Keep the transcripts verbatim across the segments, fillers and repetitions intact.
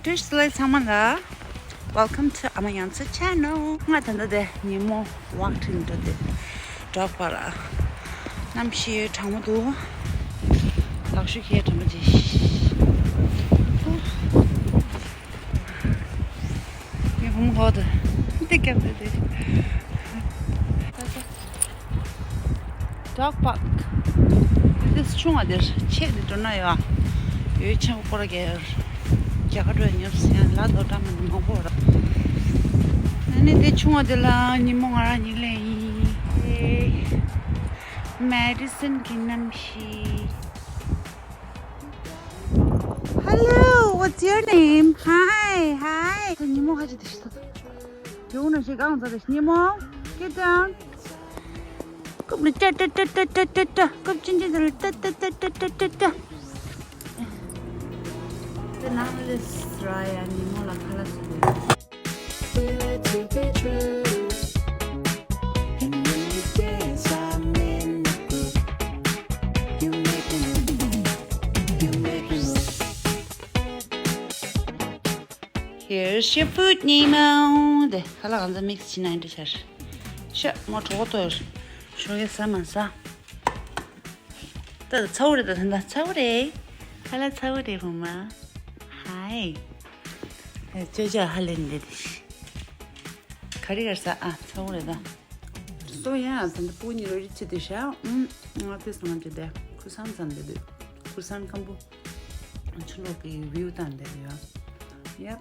First ལ་ཚང་མ་ལ། Welcome to ཨ་མ་ཡང་ཚ་channel. ང་ད་ལྟ་དེ་ཉིན་མོ་walk ཁྲིད་འགྲོ་དེ། dog park ལ། གནམ་གཤིས་གྲང་མོ་འདུག་ལག་ཤུ་ཁྱེར་གྲང་མོ་ཅིག་ངའི་བུ་མོ་ཧོ་དུ། འདི་སྐྱབས་དེ་དེ། Dog park. འདི་ཆུང་བ་འདིར་ཆེད་དུ་འགྲོ་ན་ཡོད། ཡོད་ཆེན་པོ་སྐོར་རྒྱག་ཡོད། རྒྱ་གར་འགྲོ་ཉོབ་སེ་ལ་དོ་འདྲ་མི་མང་པོ་ར། ཨ་ནི་འདི་ཆུང་བ་འདི་ལ་ཉིན་མོ་ང་རང་གཉིས་ལས་ཡིན། Madison གི་གནམ་གཤིས། Hello, what's your name? Hi, hi. ཉིན་མོ་ཧ་ཅི་དེ་ཤི་ད། ཡོང་ན་ཞིག་གང་ཚ་དེ་ཉིན་མོ། Get down. ཀུབ་ནི་ཏ་ཏ་ཏ། ཀུབ་ཅིན་ཅིན་ཏ་ཏ་ཏ། དེ་ནང་ལས་ར་ཡ་ཉིན་མོ་ལ་ཁ་ལག་ཟ་དགོས། Too good to be true. And when you dance, I'm in the groove. You make me move. You make me move. Here's your food, Nemo. དེ་ཁ་ལག་གང་ཚ་mix བྱེད་ན་འདྲ་ཆར། ཤ་མོ་གྲོགས་པོ་ཏོ། ཞོགས་ཀས་ཟ་མ་ཟ། ད་ཚ་བོ་རེད། ད་ད་ཚ་བོ་རེད། ཧ་ལ་ཚ་བོ་རེད་བུ་མོ། Hi. ཅོ་ཅོ་ཧ་ལས་འདི་དེ། ག་རེ་གར་ས་ཨ་ཚ་བོ་རེད་ད། སོ་ཡ་ད་ད་པུ་ཉི་རོ་རི་ཆེ་དེ་ཤ། ཨུམ། ང་དེ་སང་ཅི་དེ་ཁུ་སང་ཙམ་དེ་དུས། ཁུ་སང་ཁམ་བུ། ཆུ་ལོག་གི་view དང་དེ་ཡོད། Yep.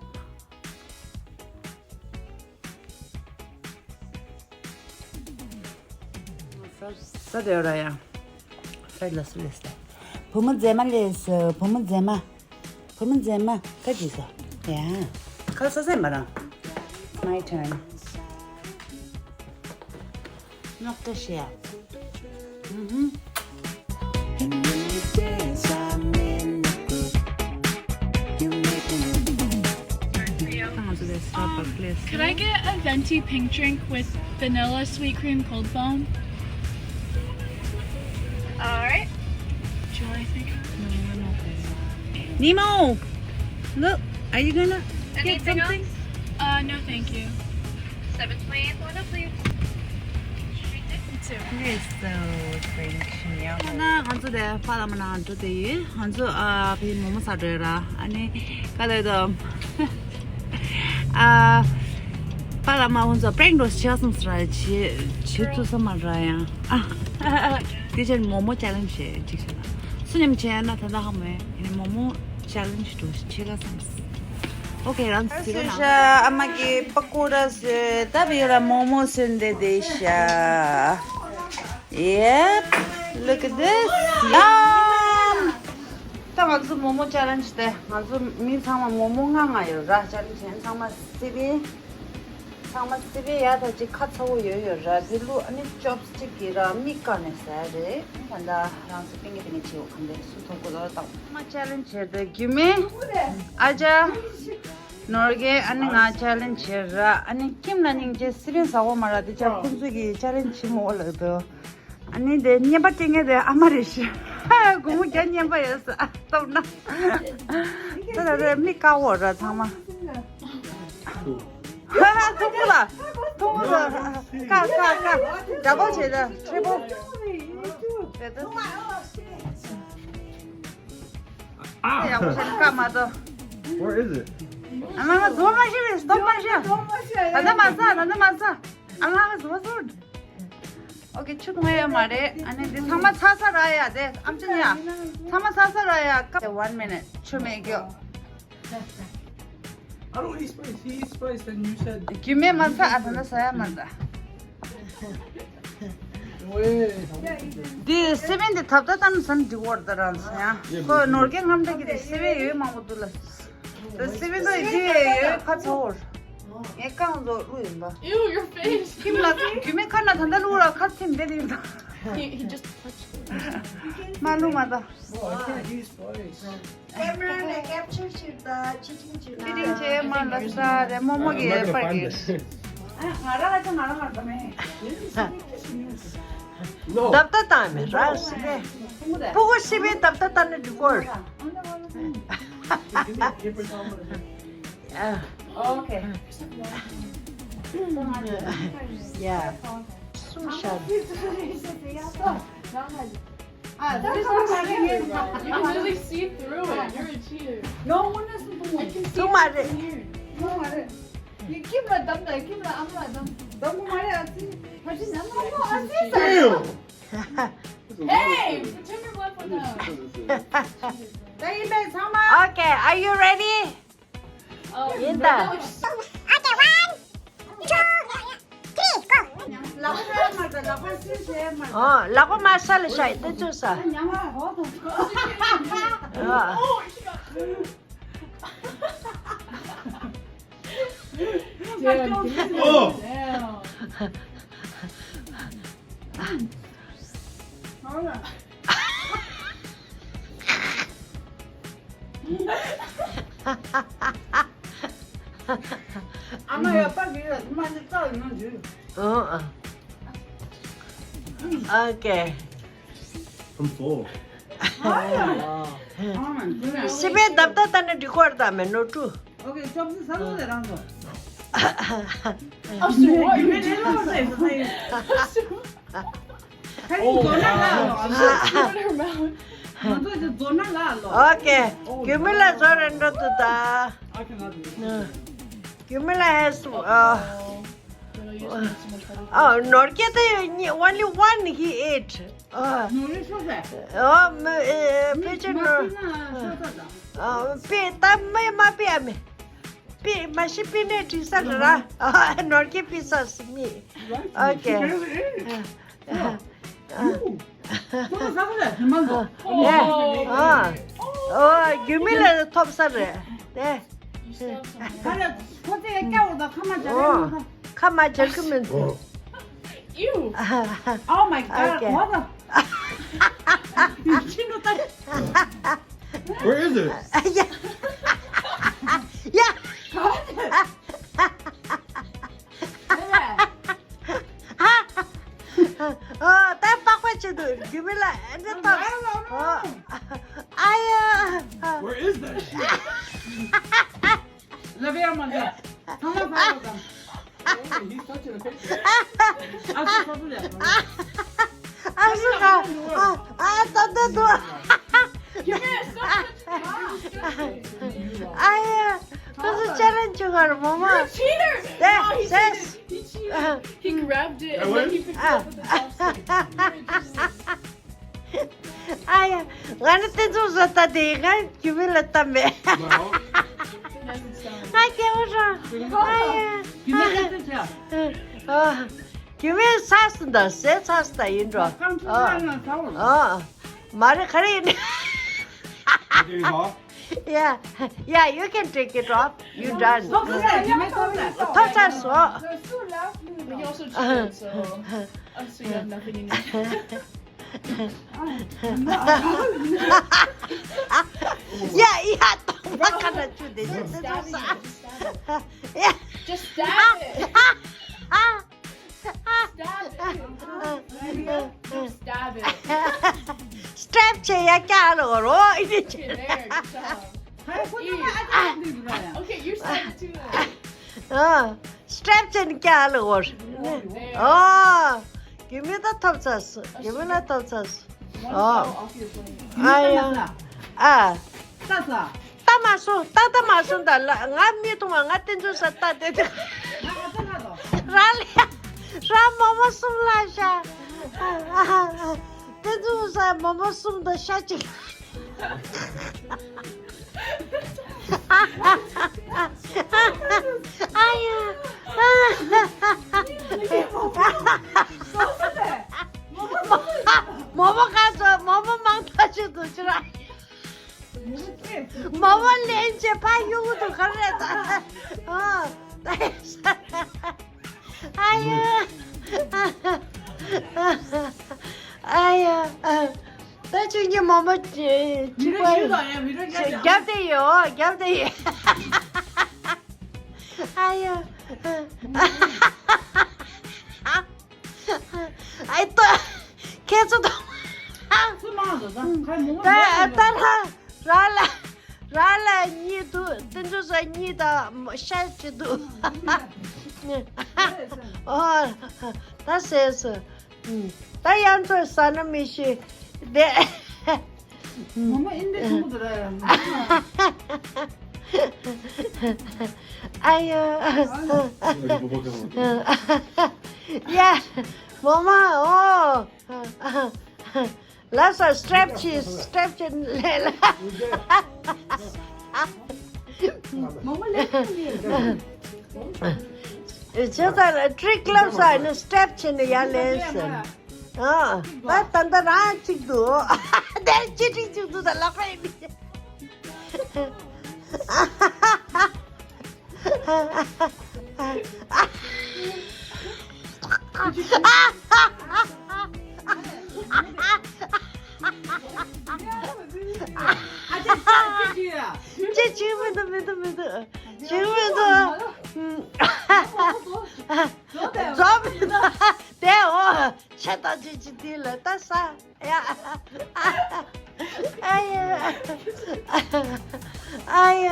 ས་དེ་ར་ཡ། ས་ལ་སུ་ལས་ས། བུ་མོ་མཛེས་མ་ལས་ས། བུ་མོ་མཛེས་མ། བུ་མོ་མཛེས་མ་ཀ་ཅི་ས། ཡ། ཁ་ས་ས་མ་རང་། My turn. ཉོག་ཏ་ཤེ་ཡ། ཨུ་ཧུམ། And when you dance, I'm in the groove. You make me move. Could I get a venti pink drink with vanilla sweet cream cold foam? All right. Julie, I think. No, I'm okay. Nemo, look, are you gonna get something? Uh, no, thank you. Seven twenty-eight, one, please. This is so strange. ཡང་ན་ང་ཚོ་དེ་པཱ་ལགས་མ་ནང་འགྲོ་དེ་ཡིན། ང་ཚོ་ཨ་ཕའི་མོག་མོག་ཟ་འགྲོ་ཡོད་ར། ཨ་ནི་ག་ལེ་དོ། ཨ་པཱ་ལགས་མ་ང་ཚོ་prank འགྲོ་བྱེད་སོང་ཟེར་ར། བྱེད་བྱེད་ཐུབ་ས་མ་ར་ཡང་། ཨ་དེ་ཕྱིར་མོག་མོག་challenge བྱེད་ཅིག་བྱེད་ལ། སུ་ཉམས་བྱས་ན་ད་ལྟ་ཧ་མོ་ཡིན་མོག་མོག་challenge འགྲོ་བྱེད་ལ་བསམ། Okay, རང་སུ་ཤ་ཨ་མ་གི་པ་ཀོ་ར་སུ་ད་བི་ར་མོག་མོག་སུ་འདེ་དེ་ཤ། Yep, look at this. Yum. ད་ང་ཚོ་མོག་མོག་challenge དེ་ང་ཚོ་མི་ཚང་མ་མོག་མོག་ལྔ་ལྔ་ཡོད་ར། challenge བྱེད་ཚང་མ་སི་པིན། ཚང་མ་སི་པིན་ཡ་ད་ཅིག་ཁ་ཚ་བོ་ཡོད་ཡོད་ར། དེ་ལུ་ཨ་ནི་chopstick གི་ར་མིག་བཀག་ནས་ཟ་རེད། ད་ལྟ་རང་ཚོ་ཏིང་ངེ་ཏིང་ངེ་བྱེད་འོ་གང་དེ་སུ་ཐོག་གོ་ལོ་དང་མ་challenge བྱེད་དེ་རྒྱུ་མེད། ཨ་ཅག་ནོར་གེ་ཨ་ནི་ང་challenge བྱེད་ར། ཨ་ནི་ཁྱིམ་ལ་སྙིང་རྗེ་སི་པིན་ཟ་འོ་མ་ར། དེ་ཅག་ཁོང་ཚོ་གི་challenge བྱེད་མོ་ལ་དོ། ཨ་ནི་དེ་བརྙན་པར་སྤྲད་མཁན་དེ་ཨ་མ་རེད་ཤི། དགོང་མོ་རྒྱ་བརྙན་པར་ཡོད་ས་ཨ་སྟོབས་ན། ད་ད་དེ་མི་དཀར་བོ་ར་ཚང་མ། ཧ་ཧ་ཐུང་པོ་ལ། ཐུང་པོ་ལ། ཀ་ཀ་ཀ། དགྲ་པོ་བྱེད་ད་ཁྲེ་པོ། དེ་ད། ཡག་པོ་བྱེད་ཀ་མ་ཏོ། Where is it? ཨ་མ་ང་འཛོམས་མ་ཤེས་རེད། སྟོབས་མ་ཤེས། ད་ད་མ་ཟ། ད་ད་མ་ཟ། ཨ་མ་ང་འཛོམས་སོང་། Okay, ཆུ་འཐུང་ཡ་ཡོད་མ་རེད། ཨ་ནི་འདི་ཚང་མ་ཚ་ཚ་ར་ཡ་དེ་ཨམ་ཆི་ཡ། ཚང་མ་ཚ་ཚ་ར་ཡ། ཀ་one minute ཆུ་མེད་རྒྱུ། I don't eat spice. He eats spice, then you said རྒྱུ་མེད་མ་ཚ། ཨ་ད་ན་ས་ཡ་མ་ད། འདི་སི་པིན་འདི་ཐབ་ད་ད་ན་སམ་འདི་བོར་ད་རང་ས་ཡ། ཁོ་ནོར་གེ་ངམ་ད་གི་དེ་སི་པིན་ཡོད་མང་པོ་འདུག་ལ། ད་སི་པིན་ད་འདི་ཡོད་ཁ་ཚ་བོར། ངས་རྐང་བཙུགས་བླུགས་ཡིན་པ། Ew, your face. ཁྱིམ་ལ་རྒྱུ་མེད་ཁ་ན་ད་ལྟ་བླུགས་ར་ཁ་ཚིམ་བསྡད་ཡིན་ད། He, he just touched it. མ་བླུགས་མ་ད། Oh, I can't use voice. Camera ནས་capture བྱེད་ད་cheating བྱེད་ད། Cheating བྱེད་མ་ལ་ས་རེ་མོ་མོ་གི་པར་གི། ང་ར་ལ་ཅང་ང་ར་མ་ད་མེད། No. ཏབ་ཏ་ཏ་མེད་ར་སི་པེ། ཕུ་གུ་སི་པེ་ཏབ་ཏ་ཏ་ནི་འགྲིག་གོ། Give me a paper towel. Okay. Yeah. Some shot. Ah, this is You can really see through it. You're a cheater. No, one doesn't do I it. Can see Too much. From here. No, I don't. You keep the dumb, keep the I'm not dumb. Dumb, my ass. Damn. Hey, turn your left one down. Okay, are you ready? Oh, ཡིན་ད། Okay, one, two, three, go. ལག་པ་མར་ད། ལག་པ་སུས་བྱས་མར་ད། ཨོ། ལག་པ་མར་ས་ལ་བཞག་དེ་ཚོ་ས། ཉམས་ལ་ཧོ་དང་། ཨོ། Oh. ཨ་མ་ཡ་པ་གི་ཡ་མ་ནི་ཙག་ཡིན་ན་འཇུ། ཨོ། ཨ། Okay. I'm full. ཨ་ཡ། ཨ་མ་འཇུ་ན། སི་པན་བརྡབ་ད་ད་ནི་འགྲིག་གོ་ར་ད་མེ་ནོ་ཀྲུ། Okay, stop this. ཨ་སུ་བ་ཡི་མེ་ལེ་ལོ་ཟེར་ཟེར་ཡིན། ཨ་སུ། ཁ་ཡིན་ཛོ་ན་ལ་ལོ། ང་ཚོ་ཅི་ཛོ་ན་ལ་ལོ། Okay. རྒྱུས་མེད་ལ་ཛོ་རེ་འགྲོ་དུ་ད། རྒྱུས་མེད་ལ་ཧེ་སུ། ཨ། ཨ། ནོར་སྐྱེ་ད་ཡོད་ཉི་only one he ate. ཨ། ནོར་རེ་ཤོག་ཟེར། ཨ། མི་ཨེ་ཕལ་ཆེར་ནོར། ཨ། པི་ད་མི་མ་པི་ཨ་མི། པི་མ་ཤི་པི་ནས་དྲི་ས་ར། ཨ། ནོར་སྐྱེ་པི་ས་སི་མི། Okay. ཨ། ཨ། ཨ། ཨོ། རྒྱུས་མེད་ལ་ཐོབ་ས་རེད་དེ། ཁ་ལ་ཁོ་ཚོས་སྐྱ་བོ་དང་ཁ་མ་བྱ་རེད་མ། ཁ་མ་བྱ་གི་མིན་ཚེ། Ew. Oh my god. Okay. What the? Where is it? Yeah. Yeah. ཨོ། ད་པགས་པ་ཆེ་དུ་རྒྱུས་མེད་ལ་ཨེ་འདྲ་ཏོག་ཨོ། ཨ་ཡ། Where is that shit? ལབ་ཡ་མ་འདྲ། ཚང་མ་ཚང་མ་དང་། He's touching the picture. ཨ་སུ་ས་སུ་ལ། ཨ་སུ་ཁ། ཨ་ཨ་ད་ད་དུ། Give me a stop. ཨ་ཡ། ཁོ་ཚོ་ཅ་ལན་བྱུང་བར་མོ་མ། You're a cheater. No, he cheated. He cheated. He grabbed it and then he picked it up with the chopstick. You're a genius. ཨ་ཡ། ང་ནི་དེ་ཚོ་བཟོ་ལྟ་དེ་ང་རྒྱུས་མེད་ལ་བཏབ་མེད། ང་སྐྱེ་བོ་རང་། ཨ་ཡ། རྒྱུས་མེད་ལ་བཏབ་ཨ། རྒྱུས་མེད་ཚ་སུ་འདའ་ཟས་ཚ་སུ་འདའ་ཡིན་འགྲོ། ཨ། མ་རེད་ག་རེ་ཡིན། Yeah, yeah, you can take it off. You done. ཐོབ་ཚར་སོང་། But he also cheated, so, oh, so you have nothing in your Yeah, yeah, don't back on the truth. This is the truth. Yeah. Just stab it. Stab it. Stab it. Strap ཆེ་ཡ་ཀྱ་ལ་བོར། ཨོ་ཨི་ནི་ཆེ། Okay, there. Good job. Okay, you stab it too. ཨ། Strap ཆེ་ནི་ཀྱ་ལ་བོར། ཨོ། རྒྱུས་མེད་ད་ཐོབ་ཚར་སོང་། རྒྱུས་མེད་ལ་ཐོབ་ཚར་སོང་། ཨོ། ཨ་ཡ། ཨ། ལྟ་ས། ལྟ་མ་སོང་། ལྟ་ལྟ་མ་སོང་ད་ལ་ང་མི་མཐོང་བ། ང་དེ་ཚོ་ས་ལྟ་དེ་དེ། ར་ལ་ཡ། ར་མོ་མོ་གསུམ་ལ་ཤ། དེ་ཚོ་ས་མོ་མོ་གསུམ་དང་ཤ་གཅིག་ཨ་ཡ། མོ་མོ་ག་ཚོད། མོ་མོ་མང་ཐག་ཆོད་དུ་ཅི་ར། མོ་མོ་ལེན་བྱེད་ཕ་གཡུག་ཏུ་ག་རེ་ད། ཨ་ཡ། ཨ་ཡ། ད་ཁྱོད་ཀྱི་མོ་མོ་ཅི་པ་རྒྱབ་དེ་ཡོད། རྒྱབ་དེ་ཡོད། ཨ་ཡ། ཨའི་ཏོ། ཁྱེད་ཚོ་དང་། ད་ད་ར་ར་ལ་ར་ལ་གཉིས་འདུག་དེ་ཚོ་ས་ གཉིས་དང་ཤ་ཅིག་འདུག་ཨོ། ད་ཟས་སོ། ད་ཡང་ཚོད་ཟ་ན་མི་ཤེས། དེ། མོ་མོ་ཨིན་དེ་ཆུང་གུ་དུ་ར་ཡ། ཨ་ཡ། ཡ། མོ་མོ་ཨོ། ལགས་སོ། སི་ཊེབ་ཅིག་སི་ཊེབ་ཅིག་ལས་ལ། མོ་མོ་ལས་ཁུངས་ནས། ཇི་ལྟར་ཊི་རིག་ལབ་ས་ནི་སི་ཊེབ་ཅིག་ནི་ཡར་ལེན་ཟེར། ཨ། ད་ད་ད་རང་གཅིག་འདུག་དེ་ཅི་ཊི་རིག་གཅིག་འདུག་ད་ལག་པ་ཡིན། ཅི་བྱེད་མི་འདུག་མི་འདུག་མི་འདུག་བྱེད་མི་འདུག་རྫོགས་མི་འདུག་དེ་འོ། ཆེ་ད་ཅི་ཅི་དེ་ལ་ད་ས། ཡ། ཨ་ཡ། ཨ་ཡ།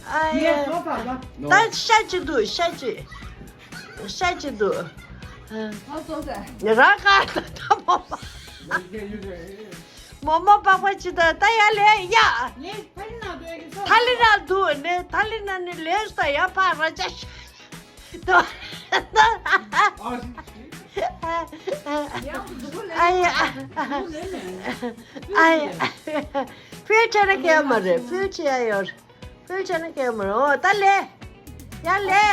ཨ་ཡ། ད་ཤ་ཅིག་འདུག་ཤ་ཅིག་ཤ་ཅིག་འདུག་ར་ཀ་ད་ད་མོ་པ། མོ་མོ་པགས་པ་ཅི་ད་ད་ཡ་ལེ་ཡ། ཐ་ལི་ན་འདུག་ནི་ཐ་ལི་ན་ནི་ལེ་སུ་ད་ཡ་ཕ་ར་ཅ་ཤ། ད་ཨ་ཡ། ཨ་ཡ། ཕུལ་ཆེ་ར་ཁེ་མ་རེད། ཕུལ་ཆེ་ཡ་ཡོད། ཕུལ་ཆེ་ན་ཁེ་མ་རེད། ཨོ་ད་ལེ། ཡ་ལེ།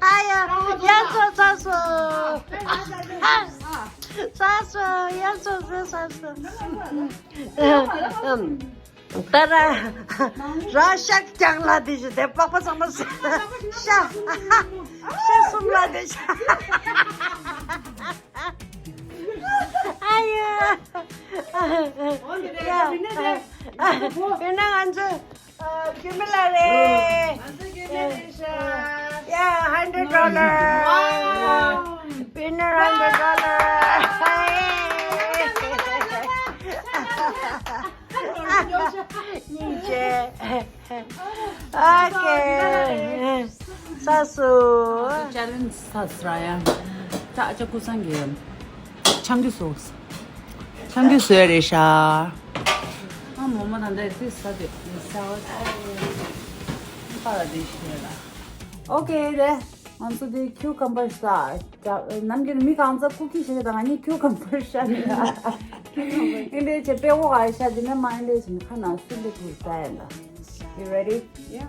ཨ་ཡ། ཡ་ཚོ་ཚ་སོ། ཚ་སོ། ཡ་ཚོ་ཚ་སོ། ད་ར། ར་ཤག་ཀྱང་ལ་དེ་བཞིན་དེ་པགས་པ་ཚང་མ་ཤ། ཤ་གསུམ་ལ་དེ་བཞིན། ཨ་ཡ། ཡ། ཡིན་ན་ང་ཚོ། ཨ། རྒྱུས་མེད་ལ་རེད། ང་ཚོ་རྒྱུས་མེད་རེད་ཤག Yeah, hundred dollar. Wow. Winner, hundred dollar. སྙིང་རྗེ། ཨོ་ཁེ། ཚ་སོ། ཅ་ལན་ཚ་སོ་ར་ཡ། ད་ཨ་ཅག་ཀུ་སང་གི། ཆང་གི་སོ། ཆང་གི་སོ་རེད་ཤག་ཨ་མོ་མོ་ད་འདྲ་དེ་ས་དེ་ས་བ་ས་བ་ལ་དེ་ཤི་རེད་ལ། ཨོ་ཁེ་རེད། ང་ཚོ་དེ་ཁྱུ་ཀམ་པར་ཟ། ནམ་རྒྱུན་མི་གང་ཚ་ཀུ་ཀི་ཞིག་དང་ང་གཉིས་ཁྱུ་ཀམ་པར་ཤ་ནི་ཨིན་འདྲེ་ཆེ་པེ་འོ་ག་ཤ་དེ་ནས་མ་ཨིན་འདྲེ་ཆེ་ནི་ཁ་ན་སུ་འདྲེ་ཐུར་ཟ་ཡིན་ལ། You ready? Yeah.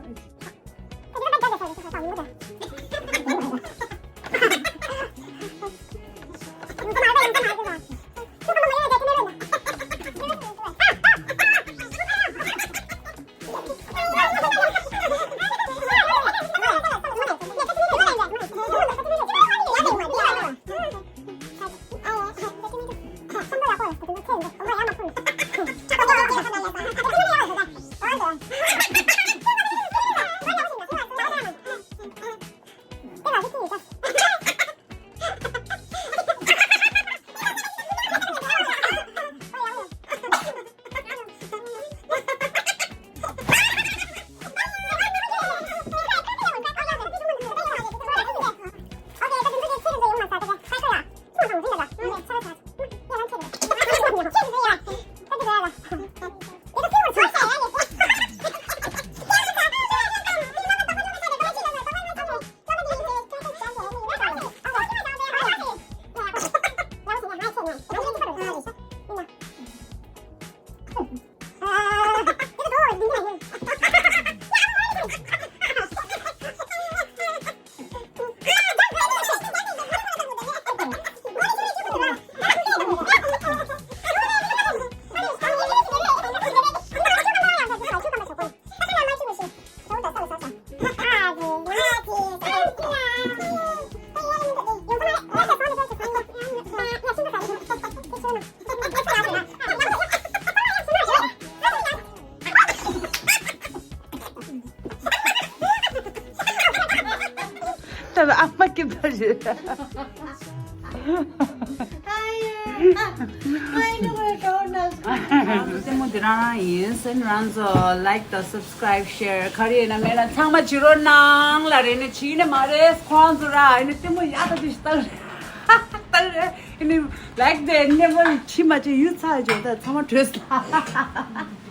ཨ་མ་སྐྱིད་པ་རེད། ཨ་ཡེ། ཨ་ཡེ་ནི་ཝེ་ཀོ་ནོ། ལྟད་མོ་འདི་རང་རང་ཡིན་ཟེར་ནི་རང་ཚོ་ལའིཀ་དང་སབ་སི་ཀ་རའིབ་ཤེར་ག་རེ་ཡིན་ན་མེད་ན་ཚང་མ་བྱེད་རོགས་གནང་ལབ་རེད། ནི་བྱེད་ནི་མ་རེད། ཁོང་ཚོ་ར་ཨ་ནི་ལྟད་མོ་ཡག་ཐག་ཆོད་ཞིག་ལྟ་རེད། ལྟ་རེད། ཨ་ནི་ལའིཀ་དེ་ནེ་ཝར་བྱེད་མ་བྱེད་ཡུལ་ཚ་བྱོས་ད་ཚང་མ་བྲོས་སོང་།